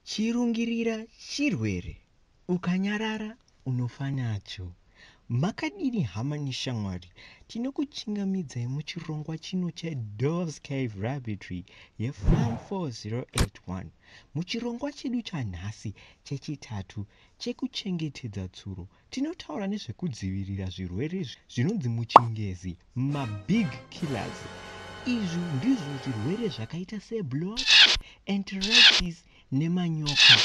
Chirungirira chirwere, ukanyarara unofa nacho. Makadini hama neshamwari, tinokuchingamidzai muchirongwa chino cheDoves Cave Rabbitry yeFarm 4081. Muchirongwa chedu chanhasi chechitatu chekuchengetedza tsuro, tinotaura nezvekudzivirira zvirwere zvinonzi muchingezi mabig killers. Izvi ndizvo zvirwere zvakaita seblot, enteritis nemanyoka.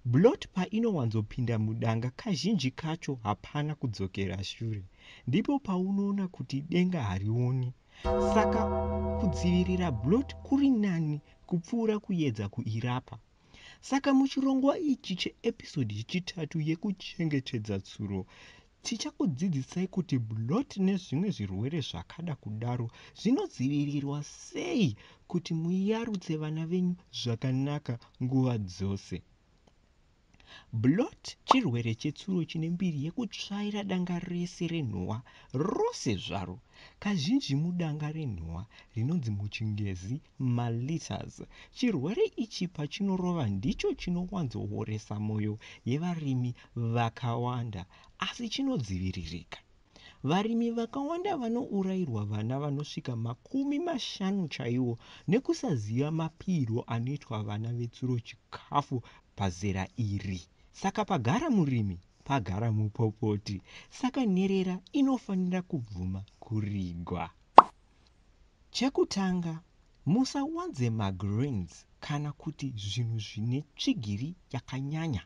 Blot painowanzopinda mudanga kazhinji kacho hapana kudzokera shure. Ndipo paunoona kuti denga harioni. Saka kudzivirira blot kuri nani kupfuura kuedza kuirapa. Saka muchirongwa ichi cheepisode yechitatu yekuchengetedza tsuro, tichakudzidzisai kuti blot nezvimwe zvirwere zvakada kudaro zvinodzivirirwa sei kuti muyarutse vana venyu zvakanaka nguva dzose. Blot chirwere chetsuro chine mbiri yekutsvaira danga rese renhowa rose zvaro, kazhinji mudanga renhowa rinonzi muchingezi malitters. Chirwere ichi pachinorova ndicho chinowanzooresa mwoyo yevarimi vakawanda, asi chinodziviririka. Varimi vakawanda vanourayirwa vana vanosvika 50 chaiwo nekusaziva mapirwo anoitwa vana vetsuro chikafu pazera iri. Saka pagara murimi pagara mupopoti. Saka nherera inofanira kubvuma kurigwa. Chekutanga, musawanze magreens kana kuti zvinhu zvine tsvigiri yakanyanya.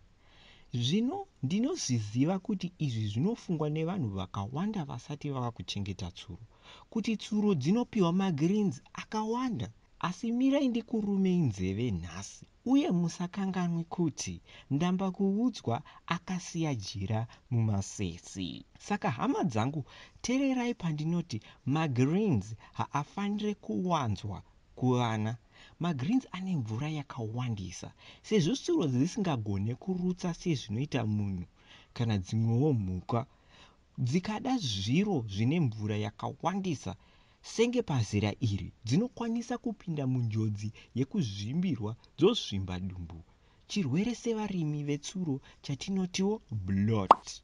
Zvino ndinozviziva kuti izvi zvinofungwa nevanhu vakawanda vasati vava kuchengeta tsuro, kuti tsuro dzinopiwa magreens akawanda. Asi mirai ndikurumei nzeve nhasi, uye musakanganwe kuti ndamba kuudzwa akasiya jira mumasesi. Saka hama dzangu, tererai pandinoti magreens haafanire kuwanzwa kuvana. Magreens ane mvura yakawandisa. Sezvo tsuro dzisingagone kurutsa sezvinoita munhu kana dzimwewo mhuka, dzikada zviro zvine mvura yakawandisa senge pazera iri, dzinokwanisa kupinda munjodzi yekuzvimbirwa dzozvimba dumbu, chirwere sevarimi vetsuro chatinotiwo blot.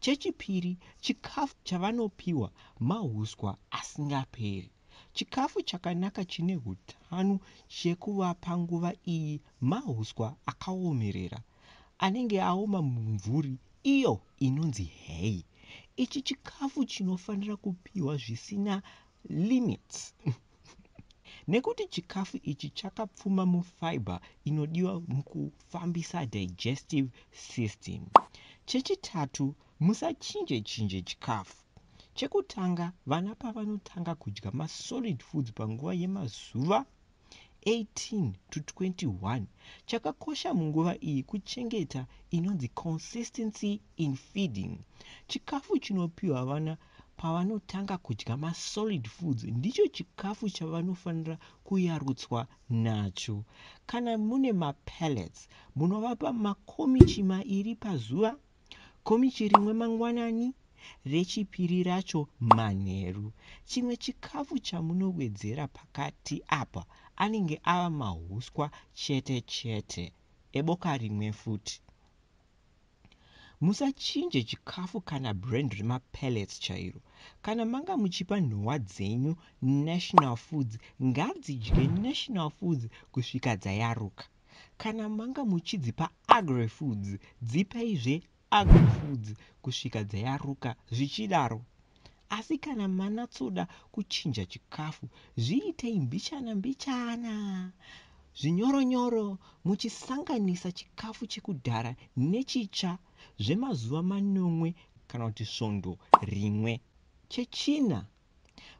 Chechipiri, chikafu chavanopiwa mahuswa asingaperi. Chikafu chakanaka chine hutano chekuvapa nguva iyi mahuswa akaomerera, anenge aoma mumvuri iyo inonzi hay. Ichi chikafu chinofanira kupiwa zvisina limits nekuti chikafu ichi chakapfuma mufiber inodiwa mukufambisa digestive system. Chechitatu, musachinje chinje chikafu. Chekutanga, vana pavanotanga kudya masolid foods panguva yemazuva 18 to 21, chakakosha munguva iyi kuchengeta inonzi consistency in feeding. Chikafu chinopiwa vana pavanotanga kudya masolid foods ndicho chikafu chavanofanira kuyarutswa nacho. Kana mune mapellets, munovapa makomichi 2 pazuva, komichi rimwe mangwanani, rechipiri racho manheru. Chimwe chikafu chamunowedzera pakati apa anenge ava mahuswa chete chete eboka rimwe futi. Musachinje chikafu kana brand remapellets chairo. Kana manga muchipa nhowa dzenyu National Foods, ngadzidye National Foods kusvika dzayaruka. Kana manga muchidzipa Agri Foods, dzipeizve Agri Foods kusvika dzayaruka, zvichidaro. Asi kana manatsoda kuchinja chikafu, zviitei mbichana mbichana, zvinyoronyoro, muchisanganisa chikafu chekudhara nechitsva zvemazuva 7 kana kuti svondo rimwe. Chechina,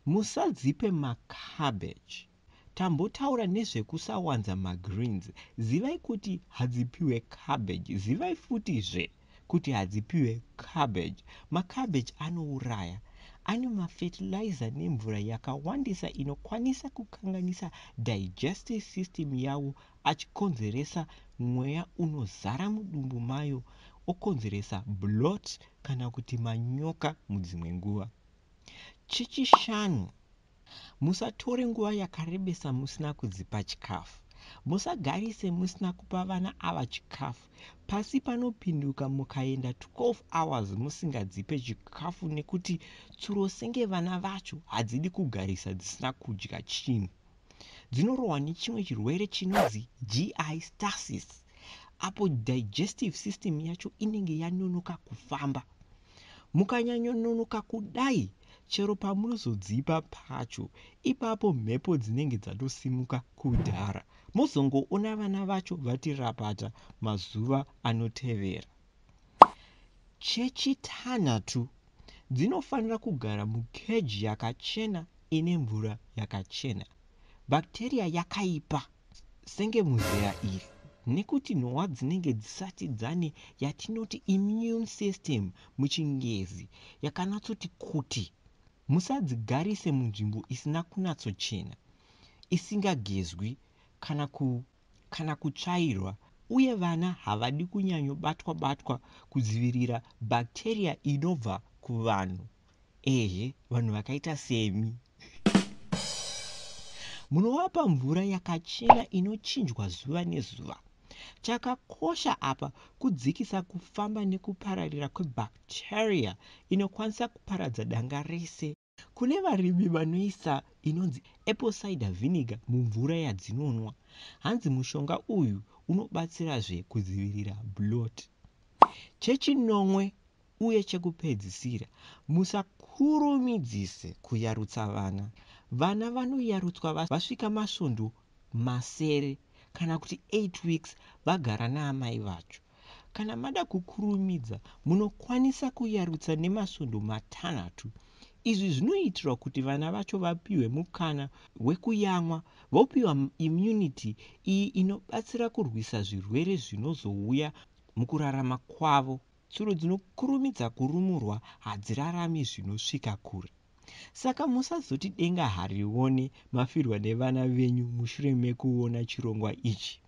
musadzipe macabbage. Tambotaura nezvekusawanza magreens. Zivai kuti hadzipiwe cabbage. Zivai futizve kuti hadzipiwe cabbage. Macabbage anouraya. Ane mafertilizer nemvura yakawandisa inokwanisa kukanganisa digestive system yavo, achikonzeresa mweya unozara mudumbu mayo, okonzeresa blot kana kuti manyoka mudzimwe nguva. Chechishanu, musatore nguva yakarebesa musina kudzipa chikafu. Musagarise musina kupa vana ava chikafu. Pasi panopinduka mukaenda 12 hours musingadzipe chikafu nekuti tsuro senge vana vacho hadzidi kugarisa dzisina kudya chinhu. Dzinorohwa nechimwe chirwere chinonzi GI stasis apo digestive system yacho inenge yanonoka kufamba. Mukanyanyononoka kudai chero pamunozodzipa pacho ipapo mhepo dzinenge dzatosimuka kudhara mozongoona vana vacho vati rapata mazuva anotevera. Chechitanhatu, dzinofanira kugara mukeji yakachena ine mvura yakachena. Bacteria yakaipa senge muzera iri nekuti nhowa dzinenge dzisati dzane yatinoti immune system muchingezi yakanatsoti kuti. Musadzigarise munzvimbo isina kunatsochena, isingagezwi kana ku kana kutsvairwa uye vana havadi kunyanyobatwa batwa kudzivirira bacteria inobva kuvanhu ehe vanhu vakaita semi. Munovapa mvura yakachena inochinjwa zuva nezuva. Chakakosha apa kudzikisa kufamba nekupararira kwebacteria inokwanisa kuparadza danga rese. Kune varimi vanoisa inonzi apple cider vinegar mumvura yadzinonwa. Hanzi mushonga uyu unobatsirazve kudzivirira bloat. Chechinomwe uye chekupedzisira, musakurumidzise kuyarutsa vana. Vana vanoyarutswa vasvika masvondo masere kana kuti 8 weeks vagara naamai vacho. Kana mada kukurumidza munokwanisa kuyarutsa nemasvondo matanhatu. Izvi zvinoitirwa kuti vana vacho vapiwe mukana wekuyamwa vopiwa immunity iyi inobatsira kurwisa zvirwere zvinozouya mukurarama kwavo. Tsuro dzinokurumidza kurumurwa hadzirarami zvinosvika kure. Saka musazoti denga harione mafirwa nevana venyu mushure mekuona chirongwa ichi.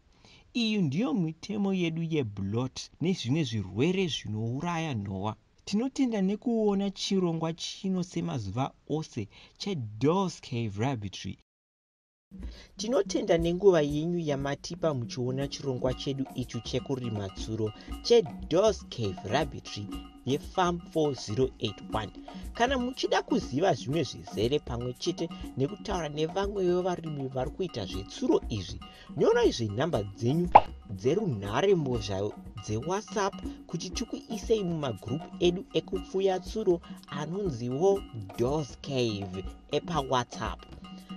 Iyi ndiyo mitemo yedu yeblot nezvimwe zvirwere zvinouraya nhowa. Tinotenda nekuona chirongwa chino semazuva ose cheDoors Cave Rabbitry. Tinotenda nenguva yenyu yamatipa muchiona chirongwa chedu ichu chekurima tsuro cheDoors Cave Rabbitry yeFarm 4081. Kana muchida kuziva zvimwe zvizere pamwe chete nekutaura nevamwe vevarimi vari kuita zvetsuro izvi, nyorai zvenhamba dzenyu dzerunharembozha dzewhatsapp kuti tikuisei mumagroup edu ekupfuya tsuro anonziwo Doors Cave epawhatsapp.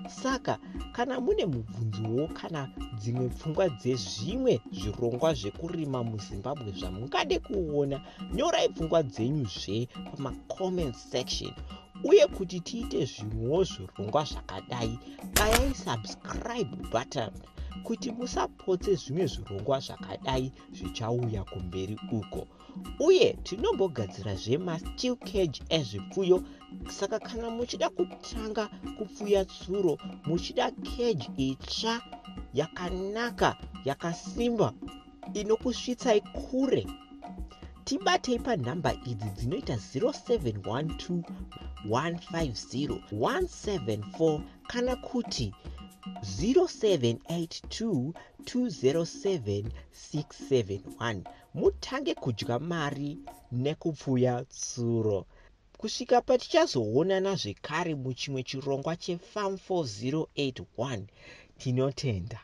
Saka kana mune mubvunzowo kana dzimwe pfungwa dzezvimwe zvirongwa zvekurima muZimbabwe zvamungade kuona, nyorai pfungwa dzenyu zve pamacomment section. Uye kuti tiite zvimwewo zvirongwa zvakadai, bayai subscribe button kuti musapotse zvimwe zvirongwa zvakadai zvichauya kumberi uko. Uye tinombogadzira zvemasteel cage ezvipfuyo, saka kana muchida kutanga kupfuya tsuro muchida cage itsva yakanaka yakasimba inokusvitsai kure, tibatei panhamba idzi dzinoita 0712 150 174 kana kuti 0782 207 671 mutange kudya mari nekupfuya tsuro. Kusvika patichazoonana zvekare muchimwe chirongwa cheFarm 4081, tinotenda.